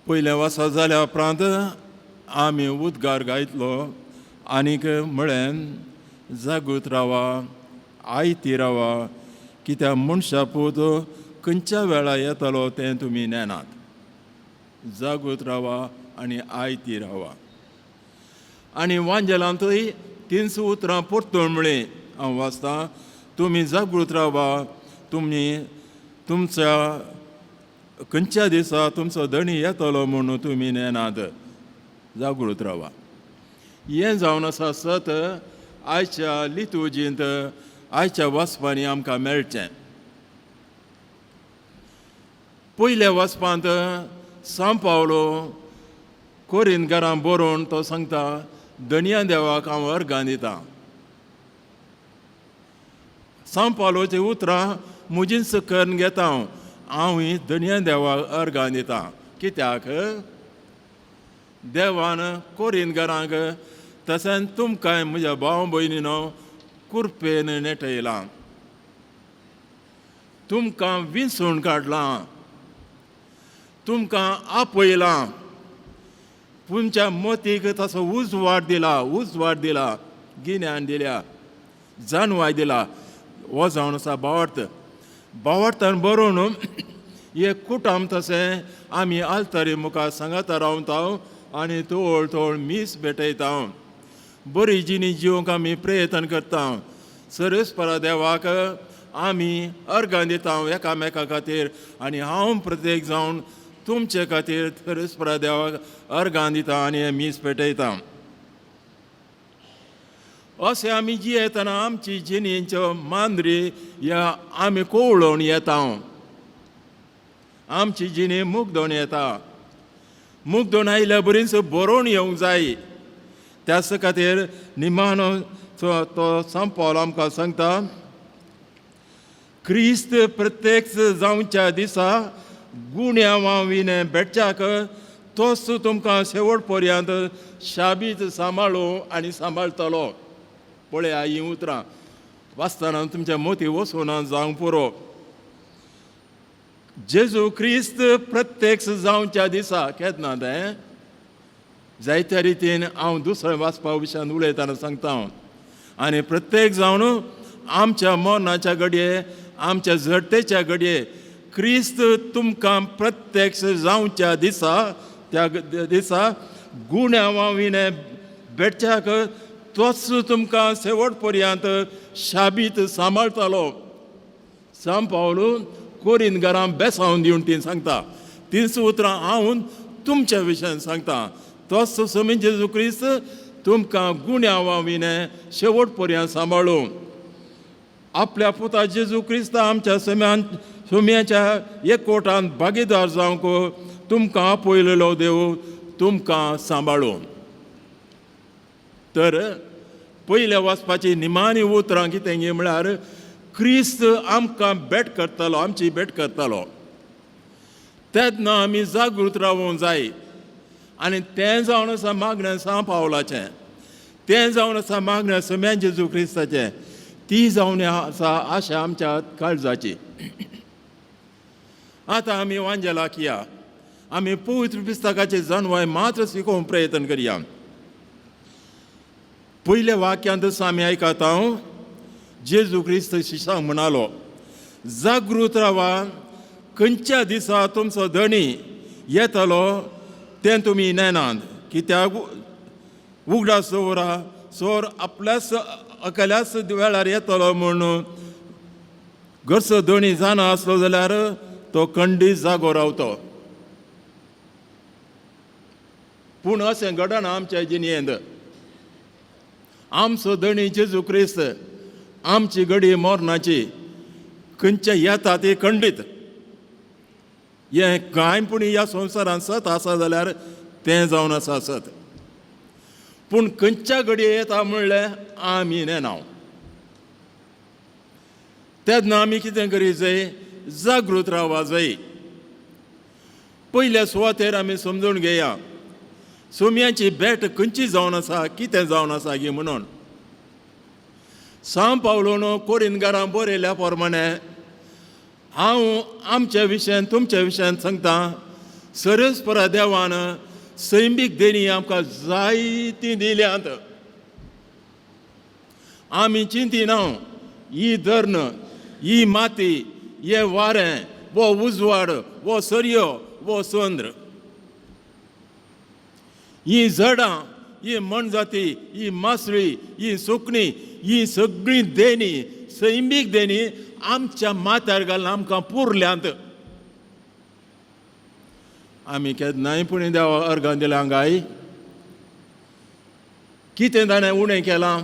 पयलें वासा जाल्या उपरांत आमी उद्गार गायतलो आनीक म्हळें, जागृत रावा, आयती रावा, कित्याक मनशा पूत खंयच्या वेळा येतलो तें तुमी नेनात. जागृत रावा आनी आयती रावा. आनी वांजेलांतूय तीनच उतरां परतून म्हळीं, हांव वाचतां, तुमी जागृत रावा, तुमी तुमच्या खंयच्या दिसा तुमचो धणी येतलो म्हणून तुमी नेनात, जागृत रावा. हें जावन आसा सत आयच्या लितुजींत, आयच्या वाचपांनी आमकां मेळचें. पयल्या वाचपांत सांव पावलो कोरिनकारां बरोवन तो सांगता, धनया देवाक हांव अर्गां दितां. सांव पावलोची उतरां म्हजींच करून घेता हांव, हांव धनया देवाक अर्गां दितां. कित्याक देवान कोरिनकारांक तशेंच तुमकांय म्हज्या भाव भयणीनो कुरपेन नेटयलां, तुमकां विंचून काडलां, तुमकां आपयलां, तुमच्या मतीक तसो उजवाड दिला, उजवाड दिला, गिन्यान दिल्या, जाणवाय दिला. हो जावन आसा भावार्थ. भावार्थान बरोवन एक कुटाम तशें आमी आल्तरी मुखार सांगाता रावता आनी तोळ तोळ मीस भेटयता. बरी जिणी जिवंक आमी प्रयत्न करता. सरस्परा देवाक आमी अर्गां दिता एकामेका खातीर आनी हांव प्रत्येक जावन तुमचे खातीर सरस्परा देवाक अर्गां दिता आनी मीस पेटयता. अशें आमी जियेतना आमची जिणेच्यो मांद्री ह्या आमी कोवळोवन येता, आमची जिणी मुगदोवन येता. मुगदोवन आयल्या बरीच बरोवन येवंक जाय. त्याच खातीर निमानो तो सांव आमकां सांगता, क्रिस्त प्रत्यक्ष जावच्या दिसा गुण्यांवा विणें भेटच्याक तोच तुमकां शेवट पर्यंत शाबीत सांबाळू आनी सांबाळटलो. पळया, हीं उतरां वाचतना तुमच्या मोती वचूना जावंक पुरो. जेजू क्रिस्त प्रत्यक्ष जावच्या दिसा केन्ना तें जायत्या रितीन हांव दुसऱ्या वाचपा विशयान उलयतना सांगता हांव. आनी प्रत्येक जावन आमच्या मरणाच्या घडये, आमच्या झडतेच्या घडये क्रिस्त तुमकां प्रत्यक्ष जावच्या दिसा, त्या दिसा गुण्यांवा विणें भेटच्याक तोच तुमकां शेवट पर्यंत शाबीत सांबाळटलो. सांव पावलू कोरिनकारां बेसावन दिवन ती सांगता. तीच उतरां हांव तुमच्या विशयान सांगता. तोच समी जेजू क्रिस्त तुमकां गुण्यांवा विणें शेवट पर्यंत सांबाळूं. आपल्या पुता जेजू क्रिस्त आमच्या सम्यान सोम्याच्या एकवटान भागीदार जावंक तुमकां आपयलेलो देव तुमकां सांबाळूं. तर पयल्या वाचपाची निमाणी उतरां कितें गी म्हळ्यार क्रिस्त आमकां भेट करतलो, आमची भेट करतलो तेन्ना आमी जागृत रावूंक जाय. आनी तें जावन आसा मागणें सांव पावलाचें, तें जावन आसा मागणें सम्या जेजू क्रिस्ताचें, ती जावन आसा आशा आमच्या काळजाची. आतां आमी वांजेलाक या, आमी पवित्र पुस्तकाचे जाणवाय मात्र शिकोवंक प्रयत्न करया. पयल्या वाक्यांत आमी आयकता, जेजू क्रिस्त शिशांक म्हणालो, जागृत रावा, खंयच्या दिसा तुमचो धणी येतलो तें तुमी नेनात. कित्याक उगडास दवरा, चोर आपल्याच अकल्याच वेळार येतलो म्हूण घरचो धणी जाणा आसलो जाल्यार तो खंडीत जागो रावतो. पूण अशें घडना आमच्या जिणेंत. आमचो धणी जेजू क्रिस्त आमची घडी मरणाची खंयच्या येता ती खंडीत. हें कांय पूण ह्या संवसारांत सत आसा जाल्यार तें जावन आसा सत. पूण खंयच्या घडये येता म्हणलें आमी नेना. तेन्ना आमी कितें करी जाय? जागृत रावा जाय. पयल्या सुवातेर आमी समजून घेया सोम्याची भेट खंयची जावन आसा, कितें जावन आसा गी म्हणून. सांव पावलोन कोरिनकारां बरयल्या प्रमाणे हांव आमच्या विशयान तुमच्या विशयान सांगता, सरस्परा देवान सैमीक देणी आमकां जायतीं दिल्यांत. आमी चिंतिना ही धर्ण, ही माती, हें वारें, वो उजवाड, वो सरयो, वो चंद्र, ही झाडां, ही मनजाती, ही मासळी, ही सुकणीं, ही सगळीं देणी, सैमीक देणी आमच्या माथ्यार घालून आमकां पुरल्यांत. आमी केन्नाय पूण देवा अर्गां दिलां गाय? कितें ताणें उणें केलां?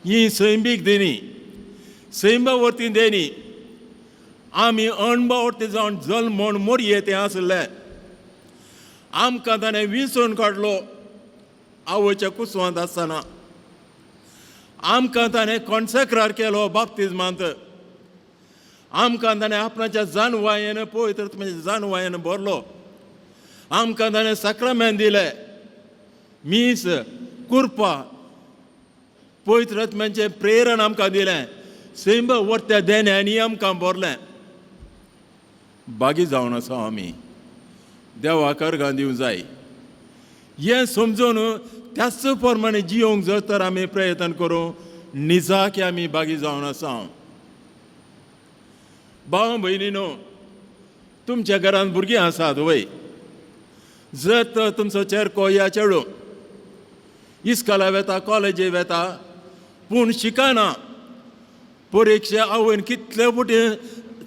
ही सैमीक देणी, सैमा वरती देणी. आमी अणभवती जावन जल्मोण मोरये तें आसलें. आमकां ताणें विसरून काडलो आवयच्या कुसवांत आसतना. आमकां ताणें कॉन्सेक्रार केलो बाप्तिजमांत. आमकां ताणें आपणाच्या जानवायेन, पवित्र जानवायेन भरलो. आमकां ताणें साक्रामेंत दिले, मीस, कुर्पा, पवित्र आत्म्याचें प्रेरण आमकां दिलें. सैम वर्त्या देण्यांनी आमकां भरलें. बागी जावन आसा आमी. देवाक अर्गां दिवंक जाय. हें समजून त्याच प्रमाणे जियोंक जर तर आमी प्रयत्न करूं, निजाकी आमी बागी जावन आसा. भाव भयणी न्हू, तुमच्या घरांत भुरगीं आसात वय? जर तर तुमचो चेरको या चेडूं इस्कोला वेता, कॉलेजी वेता, पूण शिकना, परिक्षा आवयन कितले फावटी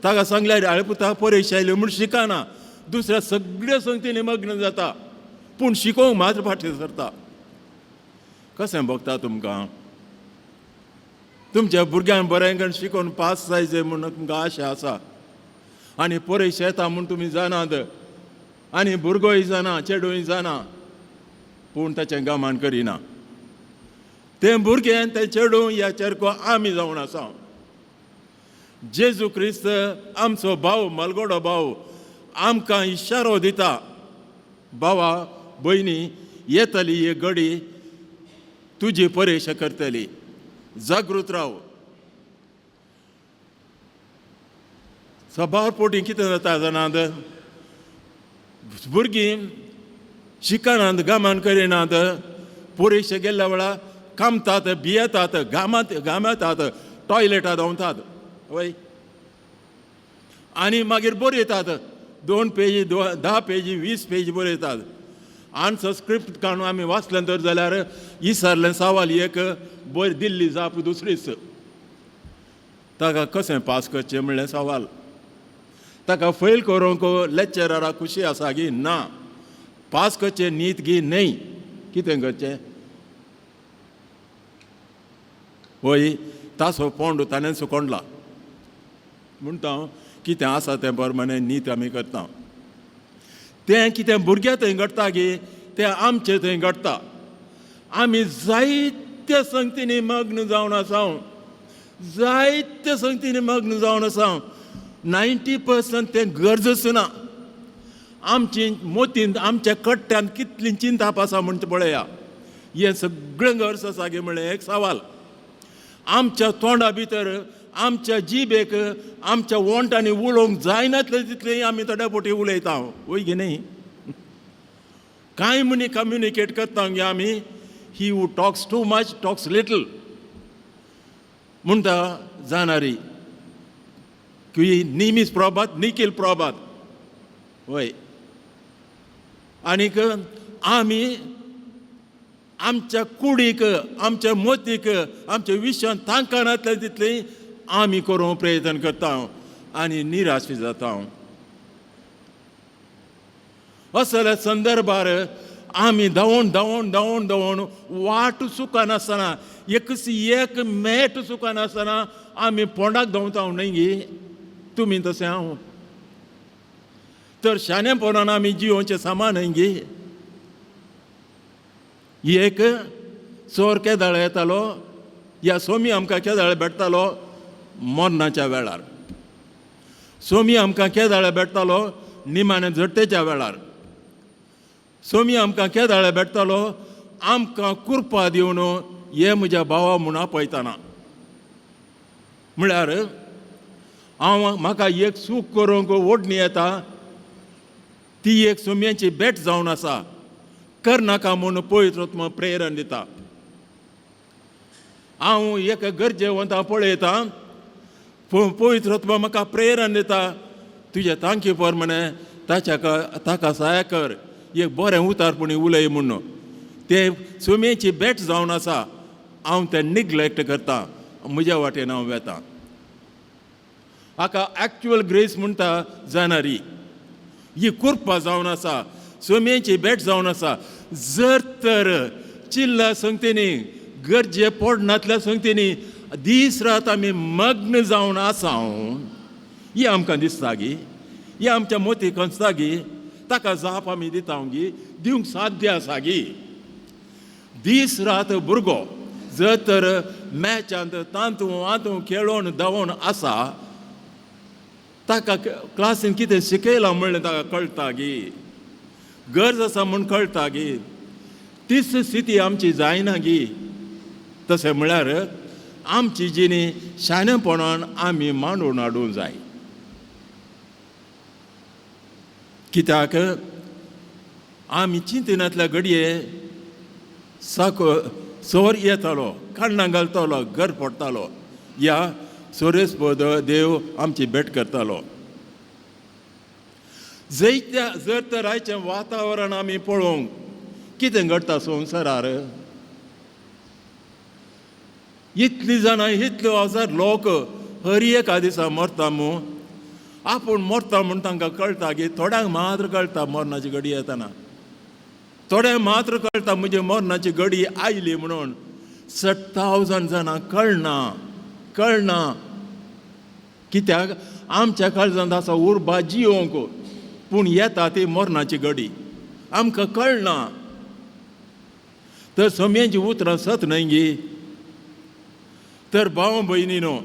ताका सांगल्यार, आळे पुता परिक्षा आयली म्हूण शिकना, दुसऱ्या सगळ्या संगतीनी मग्न जाता, पूण शिकोवंक मात्र फाटीं सरता, कशें भोगता तुमकां? तुमच्या भुरग्यांक बरें करून शिकोवन पास जायचे म्हूण तुमकां आशा आसा आनी परिक्षा येता म्हूण तुमी जाणात आनी भुरगोय जाणा, चेडूय जाणा, पूण ताचें गमान करिना. तें भुरगें, तें चेडूं या चेरको आमी जावन आसा. जेजू क्रिस्त आमचो भाव, मलगोडो भाव, आमकां इशारो दिता, भावा भयणी, येतली ही घडी, तुजी परिक्षा करतली, जागृत राव. सबार पोटी कितें जाता जाणात? भुरगीं शिकनात, गमान करिनात, परिक्षा गेल्ल्या वेळार कामतात, भियेतात, घामात घामेतात, टॉयलेटात धांवतात वय आनी मागीर बरयतात 2 पेजी, 10 पेजी, 20 पेजी बरयतात. आन्सर स्क्रिप्ट काडून आमी वाचलें तर जाल्यार विचारलें सवाल एक, बरी दिल्ली जाप दुसरीच. ताका कशें पास करचें म्हणलें सवाल. ताका फेल करूंक लेक्चराक खुशी आसा गी ना? पास करचें नीत गी न्हय? कितें करचें? वय, ताचो पोंड ताणेंच कोंडला. म्हणटा हांव, कितें आसा तें प्रमाणे नीत आमी करता. तें कितें भुरग्या थंय घडटा गी तें आमचे थंय घडटा. आमी जायत्या संगतींनी मग्न जावन आसा, जायत्या संगतींनी मग्न जावन आसा. 90% तें गरजच ना. आमची मोतींत, आमच्या कट्ट्यान कितली चिंताप आसा म्हण पळया. हें सगळें गरज आसा गे म्हणलें एक सवाल. आमच्या तोंडा भितर, आमच्या जिबेक, आमच्या वोंटांनी उलोवंक जायनातलें तितलें आमी थोड्या फावटी उलयता, वय गे न्ही? कांय म्हणी कम्युनिकेट करता गे आमी. He who talks too much talks little म्हणटा जाणारी की निमीस प्रभात निखील प्रभात वय. आनीक आमी आमच्या कुडीक, आमच्या मोतीक, आमच्या विश्वान तांकां तितलें आमी करूंक प्रयत्न करता आनी निराश जाता. असल्या संदर्भार आमी धांवून धांवून धांवून धांवून वाट चुकनासतना, एकच एक मेट चुकनासतना आमी पोंडाक धांवता न्हय गी? तुमी तशें हांव तर शाणेपणान आमी जियोवचें सामान न्हय गी? एक चोर केदाळ येतालो या सोमी आमकां केदाळ भेटतालो? मरणाच्या वेळार. सोमी आमकां केदाळ भेटतालो? निमाणे झडटेच्या वेळार. सोमी आमकां केदाळ भेटतालो? आमकां कुरपा दिवन हे म्हज्या भावा म्हूण आपयतना. म्हळ्यार हांव म्हाका एक चूक करूंक ओडणी येता. ती एक सोम्यांची भेट जावन आसा. करनाका म्हूण पवित्र आत्मो प्रेरण दिता. हांव एक गरजेवंता पळयतां, पवित्र आत्मो म्हाका प्रेरण दिता, तुज्या तांकी प्रमाणे ताच्या ताका सहाय कर, एक बरें उतार पूण उलय म्हूण. तें सोम्याची भेट जावन आसा. हांव तें निग्लेक्ट करता, म्हज्या वाटेन हांव वेता. हाका एक्चुअल ग्रेस म्हणटा जाणारी. ही कृपा जावन आसा, सोम्याची भेट जावन आसा. जर तर चिल्ला संगतीनी, गरजे पडनातल्या संगतीनी दीस रात आमी मग्न जावन आसा, ही आमकां दिसता गी, ही आमच्या मोती खंचता गी, ताका जाप आमी दिता गी, दिवंक साध्य आसा गी. दीस रात भुरगो जर तर मॅचांत तांतू आंतू खेळोन धांवोन आसा, ताका क्लासीन कितें शिकयलां म्हणलें ताका कळटा गी, गरज आसा म्हूण कळटा गी. तीच स्थिती आमची जायना गी. तशें म्हळ्यार आमची जिणी शाणेपणान आमी मांडून हाडूंक जाय. कित्याक आमी चिंतिनातल्या घडये साको सोर येतालो, काण्णां घालतालो, घर पडटालो, या सोरेस्पद देव आमची भेट करतालो. जैत्या जर तर आयचें वातावरण आमी पळोवंक कितें घडटा संवसारार, इतली जाणां, इतले हजार लोक हर एका दिसा मरता मू. आपूण मरता म्हूण तांकां कळटा की थोड्यांक मात्र कळटा मरणाची घडी येतना, थोड्यांक मात्र कळटा म्हजी मरणाची घडी आयली म्हणून. 60,000 जाणां कळना, कळना. कित्याक आमच्या काळजांत आसा उर्बा जियोंक, पूण येता ती मरणाची घडी आमकां कळना. तर सोम्यांची उतरां सत न्हय गी. तर भाव भयणीनो,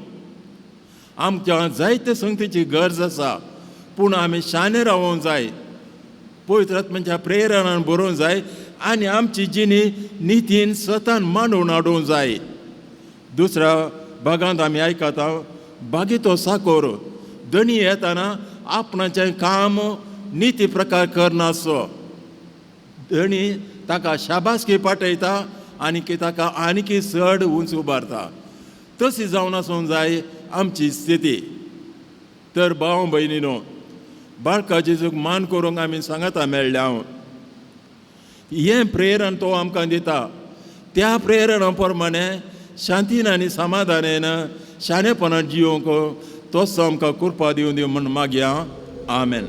आमच्या जायते संगतीची गरज आसा, पूण आमी शाणे रावोंक जाय, पवित्र आत्म्याच्या प्रेरणान बरोवंक जाय आनी आमची जिणी नितीन सतान मांडून हाडूंक जाय. दुसऱ्या भागांत आमी आयकता, बागीतो साकोर दणी येताना आपणाचें काम निती प्रकार करनासो, दणी ताका शाबासकी पाठयता आनी ताका आनीकी चड उंच उबारता. तशी जावन आसूंक जाय आमची स्थिती. तर भाव भयणीनो, बाळका जेजूक मान करूंक आमी सांगाता मेळ्ळ्या. हांव हें प्रेरण तो आमकां दिता, त्या प्रेरणा प्रमाणे शांतीन आनी समाधानेन शाणेपणान जियोंक तोच आमकां कृपा दिवन दिवं म्हूण मागया. आमेन.